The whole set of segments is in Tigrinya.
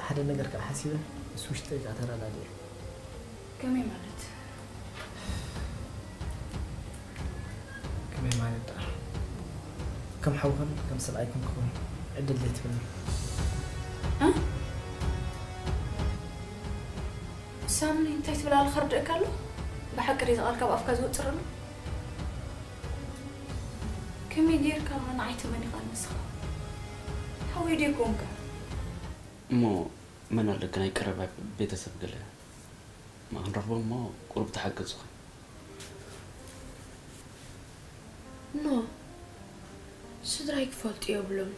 ሓደ ነገር ከዓ ሓሲበ፣ ምስ ውሽጠይ ከዓ ተረዳዲኤ። ከመይ ማለት? ከመይ ማለት ደኣ? ከም ሓውኽን ከም ሰብኣይክን ክኸውን ዕድል ዘይትህብኒ? እ? ሳሚ፣ እንታይ ትብል ኣለኻ? ርድእካ ኣሎ? ብሓቂ ድዩ እዚ ቃል ካብ ኣፍካ ዝወጽእ ዘሎ? ከመይ ጌርካ ንዓይ ተመኒኻ ንስኻ? ሓወይ ድዩ ኮንካ? እሞ መን ኣለካ ናይ ቀረባ ቤተሰብ ገለ? ማ ክንረኽቦም እሞ ቁሩብ ተሓገዙኻ። ኖ፣ ስድራይ ክፈልጡ የብሎም።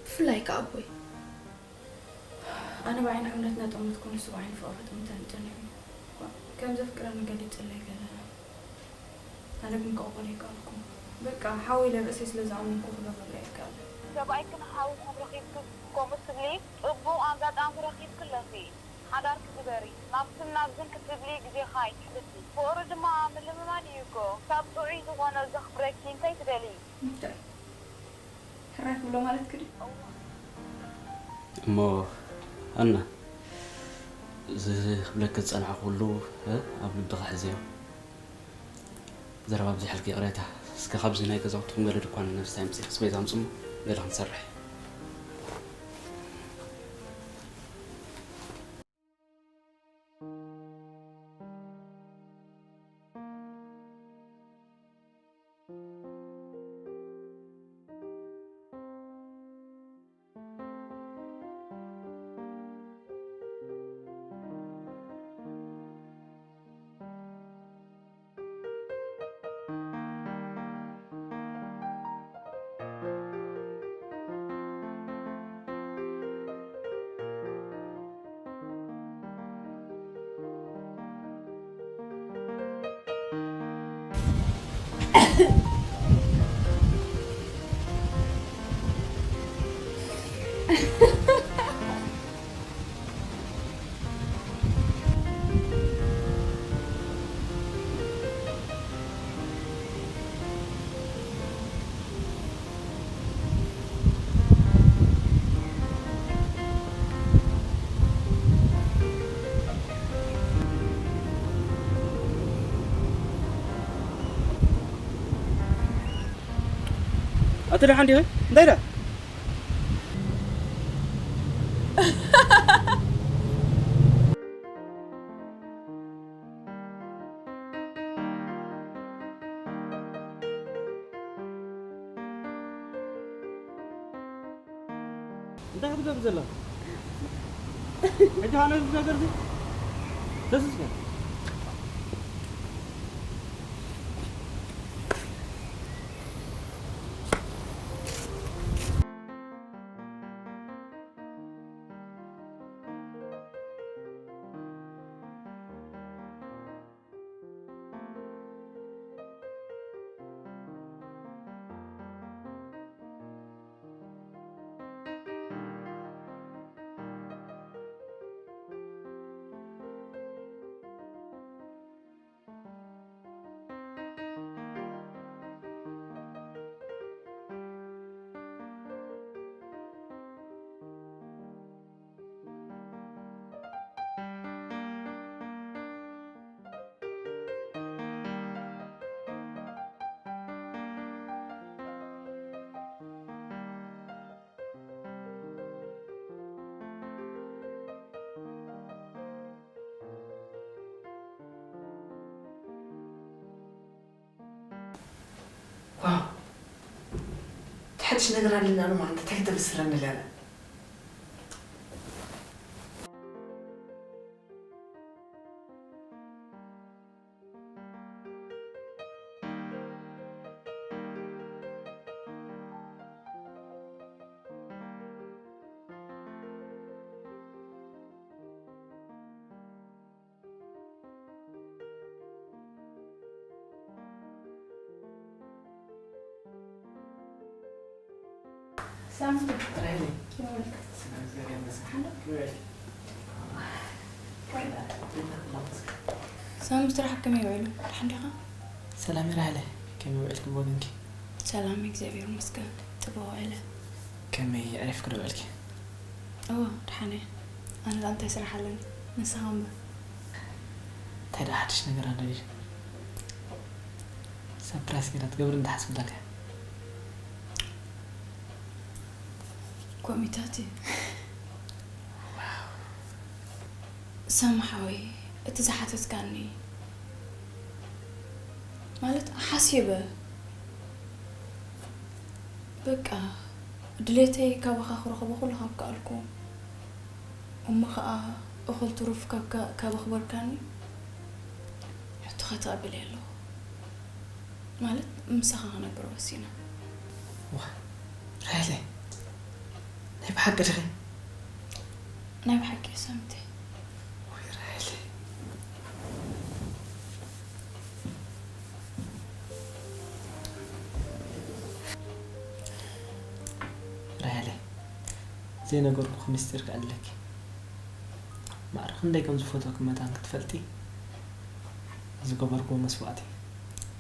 ብፍላይ ከኣ ኣቦይ። ኣነ ብዓይኒ እምነትና ጥምት ኩን፣ ንሱ ብዓይኒ ፍቕሪ ጥምተን ጸኒሑ። እኳ ከም ዘፍቅረኒ ገሊጽለይ ገለ። ኣነ ግን ክቕበሎ ኣይከኣልኩን። በቃ፣ ሓወይ ኢለ ርእሰይ ስለ ዝኣመንኩ ክገብረሉ ኣይከኣልን። ሰብኣይክን ሓውኹም ረኺብኪ ከምኡ ትብሊ፣ ጽቡቕ ኣጋጣሚ ረኺብኪ ኣለኺ። ሓዳርኪ ግበሪ። ናብትን ናብዝን ክትብሊ ግዜኻ ኣይትሕልፊ። ፍቕሪ ድማ ምልምማድ እዩ እኮ። ካብ ጥዑይ ዝኾነ ዘኽብረኪ እንታይ ትደልዪ? እንታይ? ሕራይ ክብሎ ማለትኪ ድዩ? እሞ ኣና፣ እዚ ክብለኪ ዝጸናሕኩ ኩሉ፣ እ፣ ኣብ ልብኻ ሕዝዮ። ዘረባ ኣብዚሐልኪ፣ ይቕሬታ። እስከ ካብዚ ናይ ገዛውትኹም ገለ ድኳን ነብስታይ ኣምጺእኪ ኣስቤዛ ኣምጽሞ፣ ገለ ክንሰርሕ። ኣቲ ደሓን ዲኺ? እንታይ ደኣ? እንታይ ክትገብር ዘለኻ? ሕጂ ኸኣ ነዚ ነገር እዚ ደስስከ። ዋው፣ እቲ ሓድሽ ነገር ኣለና ዶ ማለት እንታይ ከተበስረኒ ኣለና? ሳምንት ጥራይ ነይ። ይመልከት። ስለ እግዚኣብሔር ይመስገን። ሓሎ። ይበል። ሳሚ፣ ስራሕ ከመይ ውዒሉ? ደሓን ዲኻ? ሰላም ይራህለ፣ ከመይ ውዒልኪ ብወገንኪ? ሰላም እግዚኣብሔር ይመስገን። ጽቡቕ ውዒለ። ከመይ ዕሪፍኪ ዶ ውዒልኪ? እወ ደሓን እየ። ኣነ ደኣ እንታይ ስራሕ ኣለኒ? ንስኻ እምበር። እንታይ ደኣ ሓድሽ ነገር ኣሎ ድዩ? ሳፕራይዝ ገይረ ትገብር እንዳሓስብ ኣለካ። ኮሚታት እዩ። ሳሚ ሓወይ፣ እቲ ዝሓተትካኒ ማለት ሓሲበ በቃ ድሌተይ ካባኻ ክረኽቦ ኩሉ ካብ ከኣልኩ እሞ ኸኣ እኹል ትሩፍ ካብ ከ- ካብ ኣኽበርካኒ ሕቶኻ ተቐቢለ ኣለኹ። ማለት ምሳኻ ክነብር ወሲነ። ራሄለ፣ ናይ ብሓቂ ዲኺ? ናይ ብሓቂ እየ ሳምተይ። ወይ ራሄለ። ራሄለ፣ ዘይነገርኩኺ ምስጢር ክዕልለኪ። ማዕረ ክንደይ ከም ዝፈትወኪ መታን ክትፈልጢ ዝገበርክዎ መስዋእቲ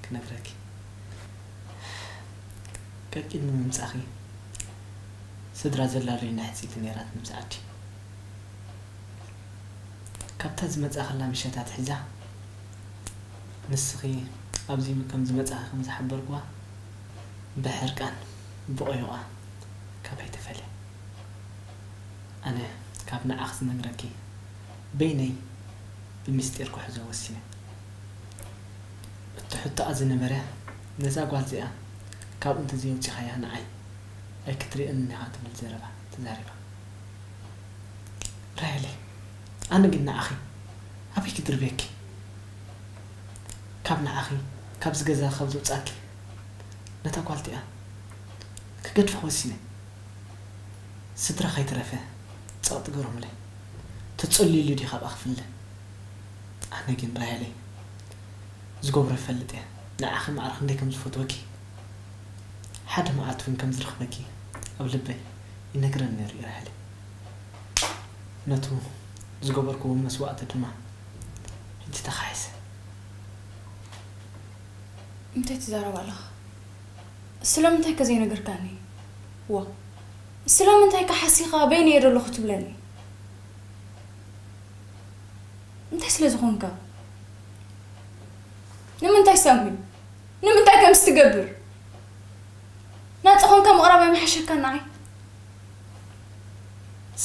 ክነግረኪ። ቀቂድሚ ምምጻእኺ ስድራ ዘላሉይና ሕጽይቲ ነይራ ኣብዛ ዓዲ። ካብታ ዝመጻእክላ ምሸት ኣትሒዛ ንስኺ ኣብዚ ከም ዝመጻእኺ ከም ዝሓበርክዋ ብሕርቃን ብቆይቋ ካባይ ተፈልያ። ኣነ ካብ ንዓኺ ዝነግረኪ በይነይ ብምስጢር ክሕዞ ወሲነ። እቲ ሕቶኣ ዝነበረ ነዛ ጓል እዚኣ ካብኡ እንተዘየውጺኻያ ንዓይ ኣይክትርእየንን ኢኻ ትብል ዘረባ ተዛሪባ። ራሄለይ፣ ኣነ ግን ንዓኺ ኣበይ ክድርብየኪ? ካብ ንዓኺ ካብዚ ገዛ ካብ ዘውጻእኪ ነታ ጓል እቲኣ ክገድፋ ወሲነ። ስድራ ከይተረፈ ጸቕጢ ገሮምለይ። ተጸልዩሉ ድዩ ካብኣ ክፍለ? ኣነ ግን ራሄለይ ዝገብሮ ይፈልጥ እየ። ንዓኺ ማዕረ ክንደይ ከም ዝፈትወኪ፣ ሓደ መዓልቲ እውን ከም ዝረኽበኪ ኣብ ልበይ ይነግረኒ ነይሩ እዩ ራሄለይ። ነቱ ዝገበርክዎ መስዋእቲ ድማ ሕጂ ተኻሒሰ። እንታይ ትዛረብ ኣለኻ? ስለምንታይ ከ ዘይነገርካኒ? ዋ፣ ስለምንታይ ከ ሓሲኻ በይነይ እየ ዘለኹ ትብለኒ? እንታይ ስለ ዝኾንካ? ንምንታይ ሳሚ? ንምንታይ ከምዚ ትገብር? ናጻ ኾንካ ምቕራብ ኣይምሓሸካን ንዓይ?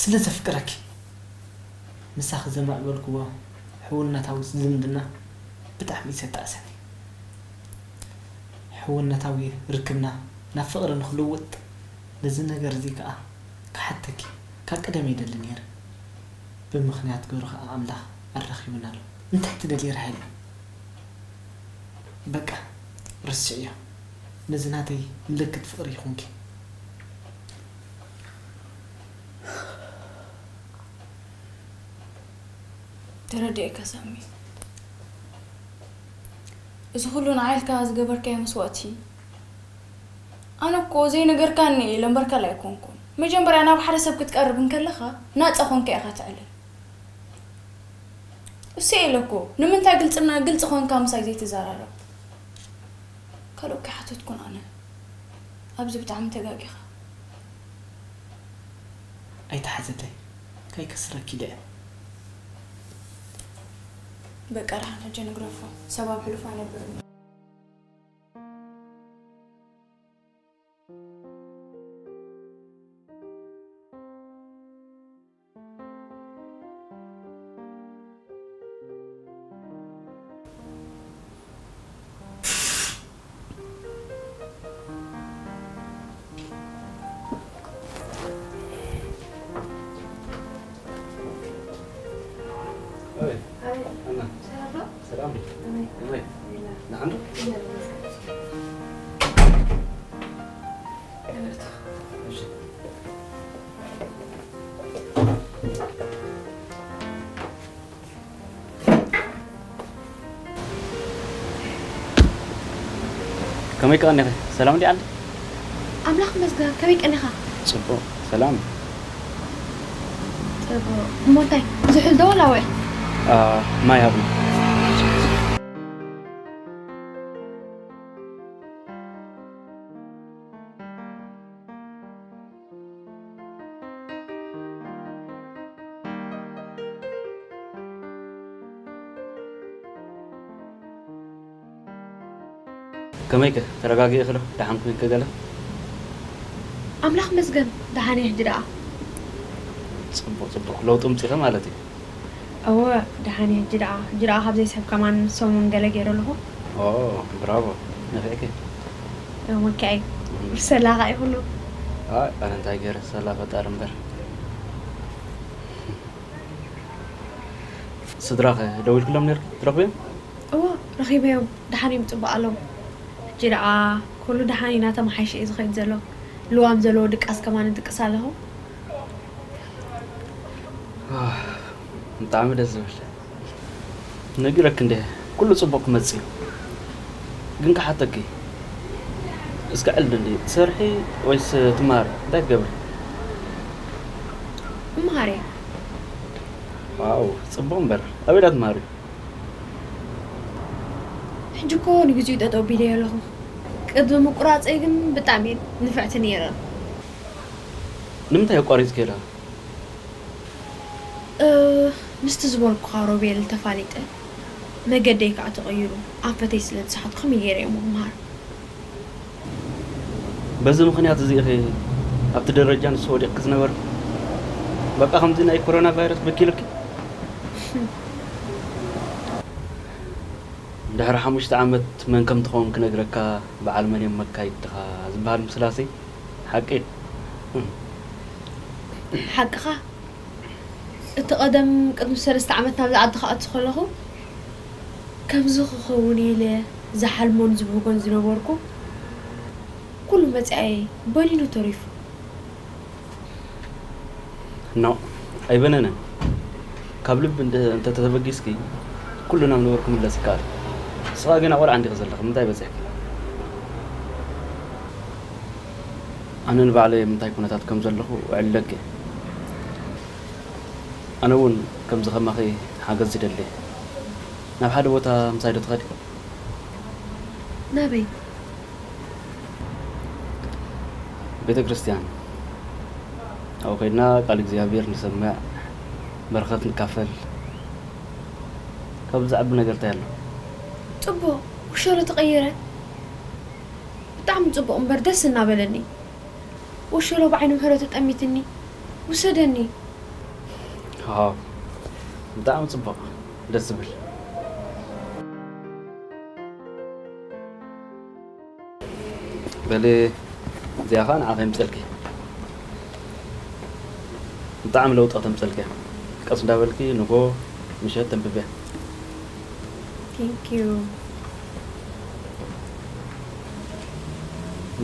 ስለ ዘፍቅረኪ። ምሳኺ ዘማዕበልክዎ ሕውነታዊ ዝምድና ብጣዕሚ እዩ ዘጣዕሰኒ። ሕውነታዊ ርክብና ናብ ፍቕሪ ንኽልውጥ ነዚ ነገር እዚ ከኣ ክሓተኪ ካብ ቀደም ይደሊ ነይረ። ብምኽንያት ገሩ ከኣ ኣምላኽ ኣራኺቡና ኣሎ። እንታይ ትደልዪ ራሄል? በቃ ርስዕዮ። ነዚ ናተይ ምልክት ፍቕሪ ይኹንኪ። ተረዲኤካ ሳሚ። እዚ ኩሉ ንዓይ ኢልካ ዝገበርካዮ መስዋእቲ ኣነ እኮ ዘይነገርካኒ እየ ለምበርካል ኣይኮንኩን። መጀመርያ ናብ ሓደ ሰብ ክትቀርብ እንከለኻ ናጻ ኮንካ ኢኻ ትዕልል። እሱ ኢለ እኮ ንምንታይ ግልጽና ግልጽ ኮንካ ምሳይ ዘይትዘራረብ? ካልእ እኮ ኣይሓተትኩን ኣነ። ኣብዚ ብጣዕሚ ተጋጊኻ። ኣይትሓዘለይ፣ ከይከስረኪ ኢለ እየ። በቃ ደሓን ሕጂ ንግረፎ። ሰብ ኣብ ሕሉፍ ኣይነብርን እዩ። ሰላም። ከመይ? ንዓንዱ? እሺ። ከመይ ቀኒኺ? ሰላም ድዩ ዓዲ? ኣምላኽ ይመስገን። ከመይ ቀኒኻ? ጽቡቕ። ሰላም። ጽቡቕ። እሞ እንታይ? ዝሑል ዶ ወላ ውዕል? አ፣ ማይ ሃብኒ። ከመይከ? ተረጋጊእኺ ዶ? ደሓን ኮይንኪ ገለ? ኣምላኽ መስገን፣ ደሓን እየ ሕጂ ደኣ። ጽቡቕ፣ ጽቡቕ። ለውጢ ኣምጺእኺ ማለት እዩ። እወ፣ ደሓን እየ ሕጂ ደኣ። ሕጂ ደኣ ካብ ዘይስሕብ ከማን ሰሙን ገለ ገይረ ኣለኹ። ኦ፣ ብራቮ። ነፊዕኪ። እወ፣ ወኪዐይ። ብሰላኻ እዩ ኩሉ። ኣይ፣ ኣነ እንታይ ገይረ? ሰላ ፈጣሪ እምበር። ስድራኸ ደዊልክሎም ነይርኪ? ትረኽብዮም? እወ፣ ረኺበዮም። ደሓን እዮም፣ ጽቡቕ ኣለዉ። ሕጂ ደኣ ኩሉ ደሓን እዩ፣ እናተመሓየሸ እዩ ዝኸይድ ዘሎ። ልዋም ዘለዎ ድቃስ ከማን እድቅስ ኣለኹ። ኣህ፣ ብጣዕሚ ደስ ዝብል። ነጊረኪ እንዴ፣ ኩሉ ጽቡቕ ክመጽእ እዩ። ግን ክሓተኪ፣ እስከ ዕልዲ እንዴ፣ ትሰርሒ ወይስ ትመሃሪ? እንታይ ትገብሪ? እመሃር እየ። ዋው፣ ጽቡቕ እምበር፣ ኣበይ ዳ ትመሃሪ? ሕጂ እኮ ንግዚኡ ጠጠው ቢለዮ ኣለኹ። ቅድሚ ምቁራጸይ ግን ብጣዕሚ እየ ንፍዕቲ ነይረ። ንምንታይ ኣቋሪጽክዮ ደኣ? እ፣ ምስቲ ዝበልኩኻ ሮቤል ተፋሊጠ፣ መገደይ ከኣ ተቐይሩ፣ ኣንፈተይ ስለ ዝሰሓቱ ከመይ ገይረ እየ እሞ ክመሃር? በዚ ምኽንያት እዚ ኢኺ ኣብቲ ደረጃ ንሱ ወዲቕኪ ዝነበርኪ? በቃ ከምዚ ናይ ኮሮና ቫይረስ በኪሉኪ? ድሕሪ ሓሙሽተ ዓመት መን ከም ትኸውን ክነግረካ በዓል መን እዮም መካይድትኻ ዝበሃል ምስላሲ ሓቂ እዩ። ሓቅኻ፣ እቲ ቀደም ቅድሚ ሰለስተ ዓመት ናብዚ ዓዲ ክኣቱ ከለኹ፣ ከምዚ ክኸውን ኢለ ዝሓልሞን ዝብህጎን ዝነበርኩ፣ ኩሉ መጻኢየይ በኒኑ ተሪፉ። ኖ፣ ኣይበነነን። ካብ ልቢ እንተ-፣ እንተተበጊስኪ፣ ኩሉ ናብ ንቡር ክምለስ ይከኣል። ንስኻ ገና ቆልዓ እንዲኺ ዘለኺ፣ ምንታይ በጺሕኪ? ኣነ ንባዕለይ ኣብ ምንታይ ኩነታት ከም ዘለኹ እዕለኪ። ኣነ እውን ከምዚ ከማኺ ሓገዝ ይደሊ። ናብ ሓደ ቦታ ምሳይ ዶ ትኸዲ? ናበይ? ቤተ ክርስቲያን። ኣብኡ ከይድና ቃል እግዚኣብሔር ንሰምዕ፣ በረኸት ንካፈል። ካብዚ ዝዓቢ ነገር እንታይ ኣሎ? ጽቡቕ፣ ወሸሎ ተቐይረ። ብጣዕሚ ጽቡቕ እምበር ደስ እናበለኒ። ወሸሎ ብዓይኒ ምሕረቱ ጠሚትኒ። ውሰደኒ። ዋው፣ ብጣዕሚ ጽቡቕ። ደስ ዝብል። በሊ፣ እዚኣ ኸኣ ንዓኺ የምጽልኪ። ብጣዕሚ ለውጢ ከተምጽልኪ እያ። ቀስ እንዳበልኪ ንጎ ምሸት ተንብብያ። Thank you።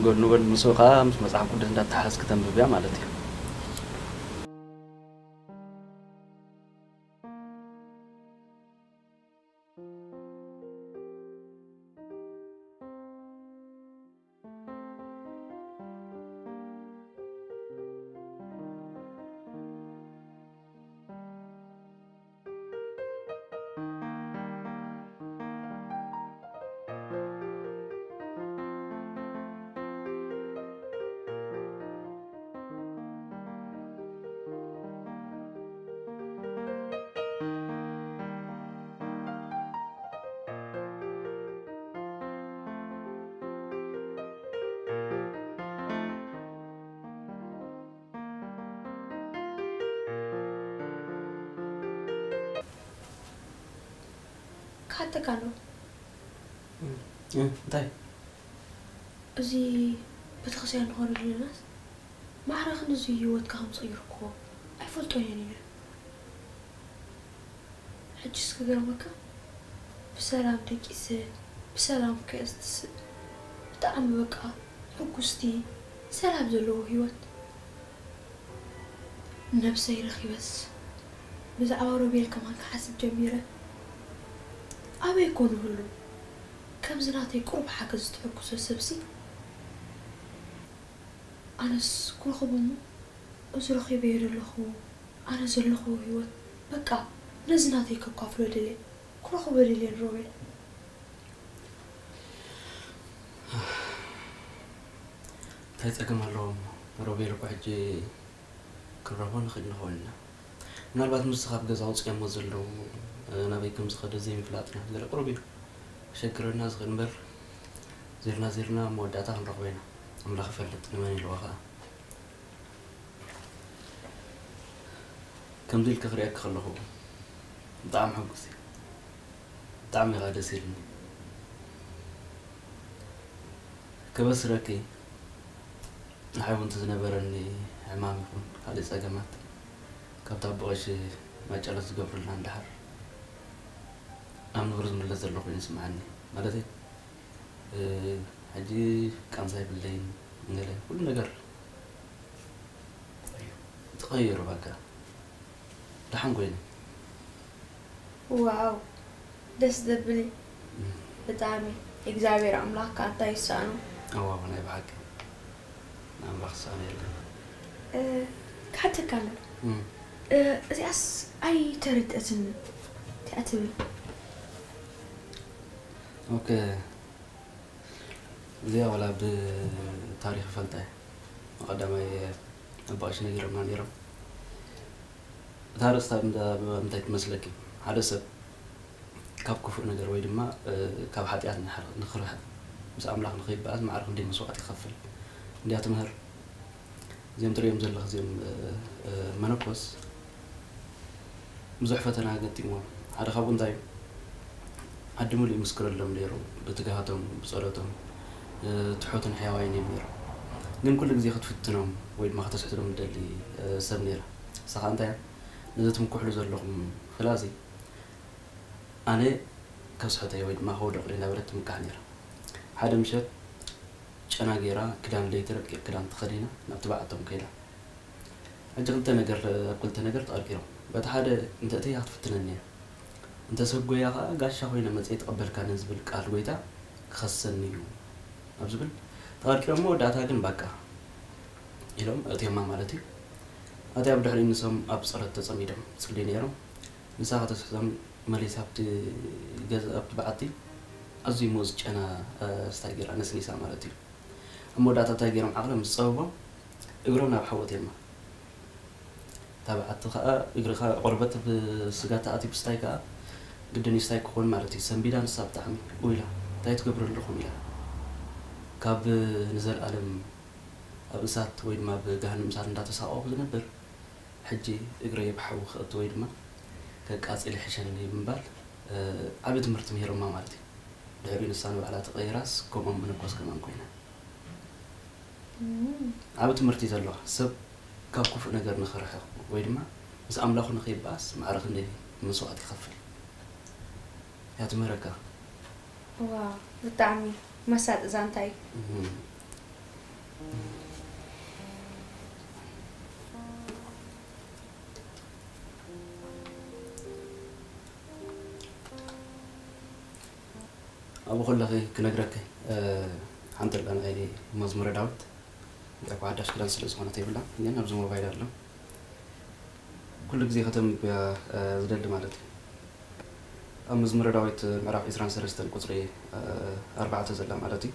ጎድኒ ጎድኒ ምስኡ ኸኣ ምስ መጽሓፍ ቅዱስ እንዳተሓሓዝኪ ተንብብያ ማለት እዩ። ክሓተካ ኣሎ። እ፣ እንታይ? እዚ ቤተክርስትያን ንኸዶ ዘለናስ ማዕረ ክንድዚ ህይወትካ ከም ዝቕይር እኮ ኣይፈልጦን እየ ነይረ። ሕጂስ ክገርመካ፣ ብሰላም ደቂሰ፣ ብሰላም ከየስትስእ፣ ብጣዕሚ በቃ ሕጉስቲ፣ ሰላም ዘለዎ ህይወት። ነብሰይ ረኺበስ፣ ብዛዕባ ሮቤል ከማን ክሓስብ ጀሚረ። ኣበይ ኮን ይህሉ? ከምዚ ናተይ ቁሩብ ሓገዝ ዝትሕግዞ ሰብሲ? ኣነስ ክረኽቦ እሞ፣ እዚ ረኺበዮ ዘለኹ፣ ኣነ ዘለኹዎ ህይወት፣ በቃ፣ ነዚ ናተይ ከካፍሎ ደልየ፣ ክረኽቦ ደልየ ንሮቤል። እንታይ ጸገም ኣለዎ እሞ? ሮቤል እኮ ሕጂ ክንረኽቦ ንኽእል ንኸውን ኢና። ምናልባት ምስቲ ካብ ገዛ ኣውጺኦሞ ዘለዉ፣ እ፣ ናበይ ከም ዝኸደ ዘይምፍላጥና ገለ ቅሩብ እዩ። ክሸግረና ዝኽእል እምበር፣ ዜርና ዜርና ኣብ መወዳእታ ክንረኽቦ ኢና። ኣምላኽ ይፈልጥ ንመን ኢልዎ ኸኣ። ከምዚ ኢልኪ ክርእየኪ ከለኹ ብጣዕሚ ሕጉስ እየ። ብጣዕሚ ኢኻ ደስ ኢልኒ። ከበስረኪ፣ ንዓይ እውን እቲ ዝነበረኒ ሕማም ይኹን ካልእ ጸገማት፣ ካብታ ብቐሺ ማይ ጨለት ዝገብሩልና እንድሓር ናብ ንቡር ዝምለስ ዘሎ ኮይኑ ይስምዓኒ። ማለተይ፣ እ፣ ሕጂ ቃንዛ የብለይን፣ ገለ ኩሉ ነገር ተቐይሩ፣ በቃ ደሓን ኮይኑ። ዋው፣ ደስ ዘብል እዩ። እም። ብጣዕሚ። እግዚኣብሔር ኣምላኽ ከኣ እንታይ ይሰኣኖ? እዋ፣ ናይ ብሓቂ ንኣምላኽ ዝሰኣኖ የለን። እ፣ ክሓተካ ኣሎ። እም። እ፣ እዚኣስ ኣይተረድአትን። እንታይ እያ ትብል? ኦኬ። እዚኣ ዋላ ብታሪኽ ይፈልጣ እየ። ቀዳማይ ኣቦ ቀሺ ነጊሮምና ነይሮም። እታ ኣርእስታ እንዳ-፣ እንታይ ትመስለኪ? ሓደ ሰብ ካብ ክፉእ ነገር ወይ ድማ፣ እ፣ ካብ ሓጢኣት ንሕር-፣ ንኽርሕቕ፣ ምስ ኣምላኽ ንኸይበኣስ ማዕረ ክንደይ መስዋእቲ ይኸፍል እንድያ ትምህር። እዚኦም ትርእዮም ዘለኽ እዚኦም፣ እ፣ እ፣ መነኮስ ብዙሕ ፈተና ገጢምዎም። ሓደ ካብኡ እንታይ እዩ? ዓዲ ሙሉእ ይምስክረሎም ነይሩ፣ ብትግሃቶም፣ ብጸሎቶም፣ እ፣ ትሑትን ሕያዋይን እዮም ነይሮም። ግን ኩሉ ግዜ ክትፍትኖም ወይ ድማ ከተስሕቶም ትደሊ፣ እ፣ ሰብ ነይራ። ንሳ ኸኣ እንታይ እያ? ነዚ ትምክሕሉ ዘለኹም ፍላዚ ኣነ ከስሕቶ እየ ወይ ድማ ከውድቕ እየ እናበለት ትምካሕ ነይራ። ሓደ ምሸት ጨና ገይራ፣ ክዳን ለይቲ ረቂቕ ክዳን ተኸዲና ናብቲ በዓቶም ከይዳ። ሕጂ ክልተ ነገር፣ ኣብ ክልተ ነገር ተቐርቂሮም። በቲ ሓደ እንተእተያ ክትፍትነኒ እያ። እንተሰጎያ ኸኣ ጋሻ ኮይነ መጽየ ትቐበልካኒ ዝብል ቃል ጎይታ ክኸሰኒ እዩ ኣብ ዝብል ተቐርቂሮም፣ መወዳእታ ግን ባቃ ኢሎም ኣእትዮማ ማለት እዩ። ኣትያ ብድሕሪኡ ንሶም ኣብ ጸሎት ተጸሚዶም ይጽልዩ ነይሮም። ንሳ ከተስሕቶም መሊሳ ኣብቲ ገዛ፣ ኣብቲ በዓቲ ኣዝዩ ሙኡዝ ጨና፣ እ፣ ስታይ ገይራ ነስኒሳ ማለት እዩ። ኣብ መወዳእታ እንታይ ገይሮም ዓቕሎም ዝጸበቦም እግሮም ናብ ሓዊ ኣትዮማ። እታ በዓቲ ከኣ እግርኻ ቆርበት ብስጋ ተኣትዩ ብስታይ ከኣ ግድን እዩ ስታይ ክኾን ማለት እዩ። ሰንቢዳ ንሳ ብጣዕሚ ኡይ ኢላ፣ እንታይ ትገብሩ ኣለኹም ኢላ። ካብ ንዘለኣለም ኣብ እሳት ወይ ድማ ኣብ ገሃነም እሳት እንዳተሳቐኹ ዝነብር፣ ሕጂ እግረይ ኣብ ሓዊ ከእቱ ወይ ድማ ከቃጽል ይሕሸኒ ብምባል፣ እ፣ ዓቢ ትምህርቲ ምሂሮማ ማለት እዩ። ድሕሪኡ ንሳ ንባዕላ ተቐይራስ ከምኦም መነኮስ ከማን ኮይና። እም። ዓቢ ትምህርቲ እዩ ዘለዋ። ሰብ ካብ ክፉእ ነገር ንኽርሕቕ ወይ ድማ ምስ ኣምላኹ ንኸይበኣስ ማዕረ ክንደይ መስዋእቲ ይኸፍል እያ ትምህረካ። ዋው፣ ብጣዕሚ መሳጢ ዛንታ እዩ። እም። ኣብኡ ከለኺ ክነግረኪ፣ እ፣ ሓንቲ ኣላ ናይ መዝሙረ ዳዊት፣ እንታይ እኳ ሓዳሽ ክዳን ስለ ዝኾነት የብላን፣ ግን ኣብዚ ሞባይል ኣሎ። ኩሉ ግዜ ከተንብብያ፣ እ፣ ዝደሊ ማለት እዩ። ኣብ መዝሙረ ዳዊት ምዕራፍ ዕስራን ሰለስተን ቁጽሪ፣ እ፣ ኣርባዕተ ዘላ ማለት እዩ።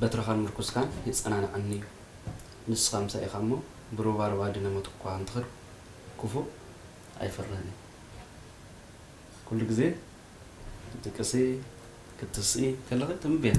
በትርኻን ምርኩስካን የጸናንዓኒ እዩ። ንስኻ ምሳይ ኢኻ እሞ፣ ብሩባሩባ ድነ ሞት እኳ እንትኸድ፣ ክፉእ ኣይፈርህን እዩ። ኩሉ ግዜ ክትድቅሲ፣ ክትስኢ ከለኺ ተንብያ።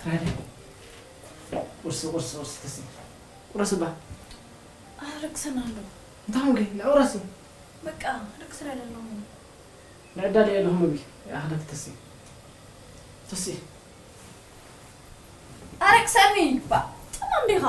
ራደ። ቁርሲ፣ ቁርሲ፣ ቁርሲ፣ ተሲ። ቁረስ እባ። ኣረክሰና ኣሎ። እንታይ ኾንኪ? ንዑ ቁረሲ። በቃ፣ ኣረክሰና ኣለኹ። ንዕዳል እየ ኣለኹ ምግቢ። ይኣኽለኪ ተሲ። ተሲ። ኣረክሰኒ። ባ፣ ጥማም ዲኻ?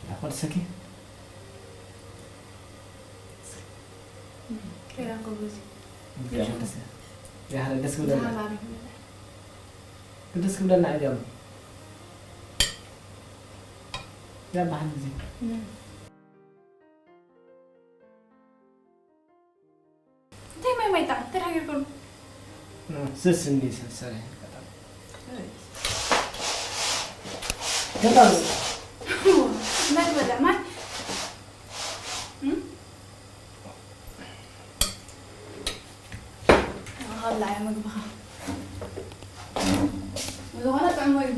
ያኮልሰኪ ያ ደስ ክብለና። ደስ ክብለና። ኣይ ዲያሞ ያ ባህል ግዜ እንታይ ማይ ማይ ጣዕም ተዳጊርኩም ስስኒ ሰሰረ ገጣ መግበዳ ማይ ካብላዓይ ምግብኻ ዝኾነ ጥዕሞ እዩ